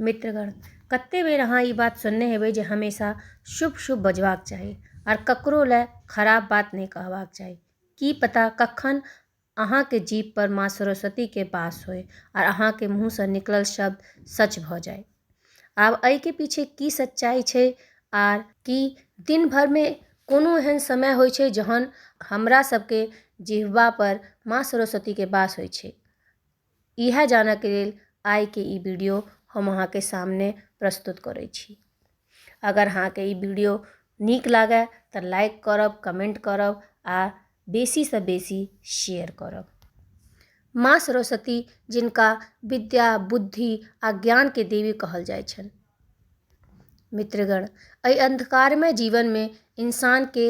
मित्रगण, कते बेर अहाँ ई बात सुनने हेबै जे हमेशा शुभ शुभ बजबाक चाही आर ककरो लए खराब बात नहि कहबाक चाही। की पता कखन अहाँके जीभ पर माँ सरस्वतीके वास होइ आर अहाँके मुँहसँ निकलल शब्द सच भऽ जाय। आब एहिके पीछे की सच्चाइ छै आर की दिन भरिमे कोनो एहन समय होइ छै जहन हमरा सबके जिह्वापर माँ सरस्वतीके वास होइ छै? इएह जानऽके लेल आइके ई वीडियो हम अहाँके सामने प्रस्तुत करै छी। अगर अहाँके ई वीडियो नीक लागय तऽ लाइक करब, कमेंट करब आ बेसीसँ बेसी शेयर करब। माँ सरस्वती जिनका विद्या, बुद्धि आ ज्ञानके देवी कहल जाइ छनि। मित्रगण, एहि अन्धकारमय जीवनमे इंसानके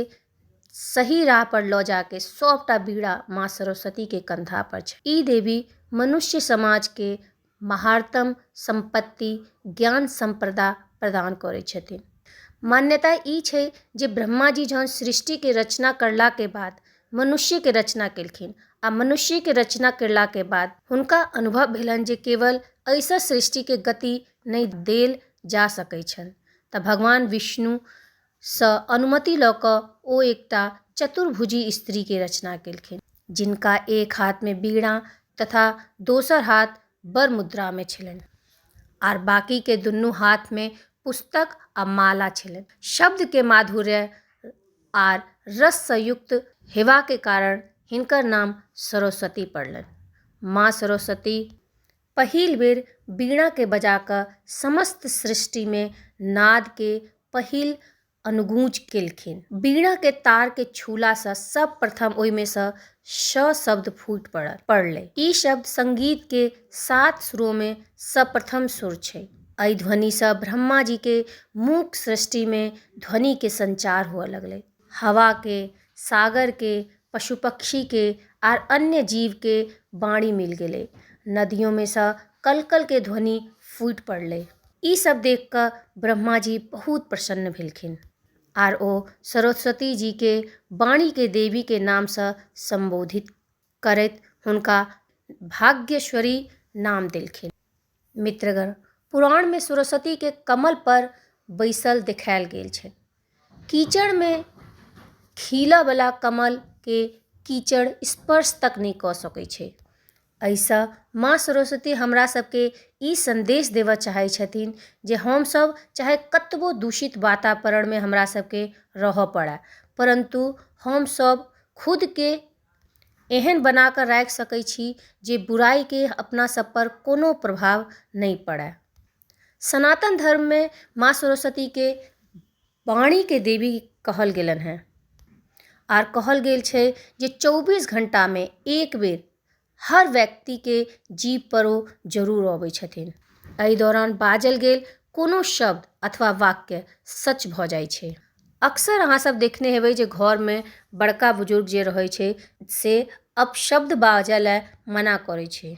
सही राह पर लऽ जाके सभटा बीड़ा माँ सरस्वतीके कंधा पर छै। ई देवी मनुष्य समाजके महारतम सम्पत्ति ज्ञान सम्प्रदा प्रदान करै छथिन। मान्यता ई छै जे ब्रह्माजी जहन सृष्टिके रचना करलाके बाद मनुष्यके रचना केलखिन आ मनुष्यके रचना करलाके बाद हुनका अनुभव भेलनि जे केवल एहिसँ सृष्टिके गति नहि देल जा सकै छनि, तऽ भगवान विष्णुसँ अनुमति लऽ कऽ ओ एकटा चतुर्भुजी स्त्रीके रचना केलखिन, जिनका एक हाथमे वीणा तथा दोसर हाथ वर मुद्रामे छलनि आर बाकीके दुनू हाथमे पुस्तक आ माला छलनि। शब्दके माधुर्य आर रससँ युक्त हेबाके कारण हिनकर नाम सरस्वती पड़लनि। माँ सरस्वती पहिल बेर वीणाके बजा कऽ समस्त सृष्टिमे नादके पहिल अनुगूँज केलखिन। वीणाके तारके छूलासँ सर्वप्रथम ओहिमेसँ श शब्द फूटि पड़लै। ई शब्द संगीतके 7 सुरोमे सर्वप्रथम सुर छै। एहि ध्वनिसँ ब्रह्माजीके मूक सृष्टिमे ध्वनिके संचार हुअ लगलै। हवाके, सागरके, पशु पक्षीके आर अन्य जीवके वाणी मिल गेलै। नदियोमे सँ कलकल के ध्वनि फूटि पड़लै। ई सब देख कऽ ब्रह्माजी बहुत प्रसन्न भेलखिन आर ओ सरस्वती जी के वाणी के देवी के नामसँ सम्बोधित करैत हुनका भाग्यश्वरी नाम देलखिन। मित्रगण, पुराणमे सरस्वती के कमल पर बैसल देखायल गेल छै। कीचड़मे खिलऽवला कमलके कीचड़ स्पर्श तक नहि कऽ सकै छै। एहिसँ माँ सरस्वती हमरा सबके ई सन्देश देबऽ चाहै छथिन जे हमसब चाहे कतबो दूषित वातावरणमे हमरा सबके रहऽ पड़य, परन्तु हमसब खुदके एहन बना कऽ राखि सकै छी जे बुराइके अपना सब पर कोनो प्रभाव नहि पड़य। सनातन धर्ममे माँ सरस्वतीके वाणीके देवी कहल गेलनि हेँ आर कहल गेल छै जे 24 घण्टामे एक बेर हर व्यक्तिके जीभ पर ओ जरूर अबै छथिन। एहि दौरान बाजल गेल कोनो शब्द अथवा वाक्य सच भऽ जाइ छै। अक्सर अहाँ सब देखने हेबै जे घरमे बड़का बुजुर्ग जे रहै छै से अपशब्द बाजऽ लए मना करै छै।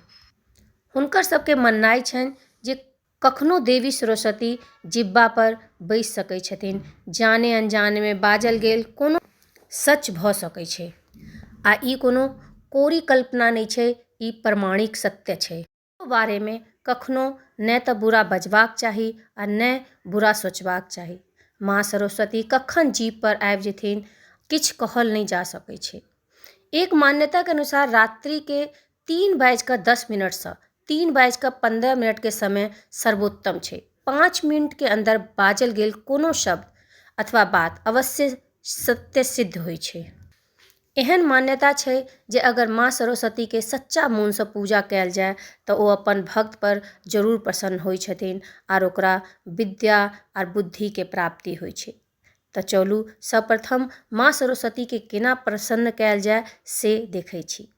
हुनकर सबके माननाइ छनि जे कखनो देवी सरस्वती जिह्वा पर बैसि सकै छथिन। जाने अनजानेमे बाजल गेल कोनो सच भऽ सकै छै आ ई कोनो कोरी कल्पना नहि छै, ई प्रमाणिक सत्य छै। बारेमे कखनो नहि तऽ बुरा बजबाक चाही आ नहि बुरा सोचबाक चाही। माँ सरस्वती कखन जीभ पर आबि जेथिन किछु कहल नहि जा सकै छै। एक मान्यताके अनुसार रात्रिके 3:10 सँ 3:15 के समय सर्वोत्तम छै। 5 मिनटके अन्दर बाजल गेल कोनो शब्द अथवा बात अवश्य सत्य सिद्ध होइ छै। एहन मान्यता छै जे अगर माँ सरस्वतीके सच्चा मोनसँ पूजा कयल जाय तऽ ओ अपन भक्त पर जरूर प्रसन्न होइ छथिन आर ओकरा विद्या आर बुद्धिके प्राप्ति होइ छै। तऽ चलू सर्वप्रथम माँ सरस्वतीके केना प्रसन्न कयल जाय से देखै छी।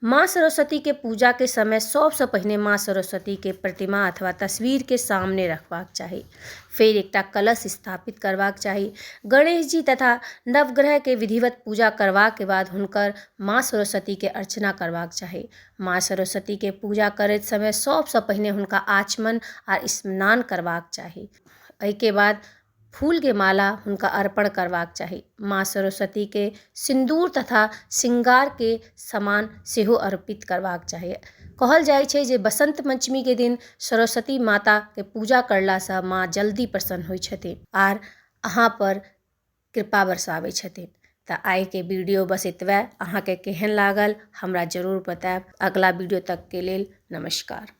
माँ सरस्वतीके पूजाके समय सबसँ पहिने माँ सरस्वतीके प्रतिमा अथवा तस्वीरके सामने रखबाक चाही। फेर एकटा कलश स्थापित करबाक चाही। गणेश जी तथा नवग्रहके विधिवत पूजा करबाके बाद हुनकर माँ सरस्वतीके अर्चना करबाक चाही। माँ सरस्वतीके पूजा करैत समय सबसँ पहिने हुनका आचमन आ स्नान करबाक चाही। एहिके बाद फूलके माला हुनका अर्पण करबाक चाही। माँ सरस्वतीके सिन्दूर तथा श्रृंगारके सामान सेहो अर्पित करबाक चाही। कहल जाइ छै जे बसन्त पञ्चमीके दिन सरस्वती माताके पूजा करलासँ माँ जल्दी प्रसन्न होइ छथिन आर अहाँपर कृपा बरसाबै छथिन। तऽ आइके वीडियो बस एतबे। अहाँके केहन लागल हमरा जरूर बतायब। अगला वीडियो तकके लेल नमस्कार।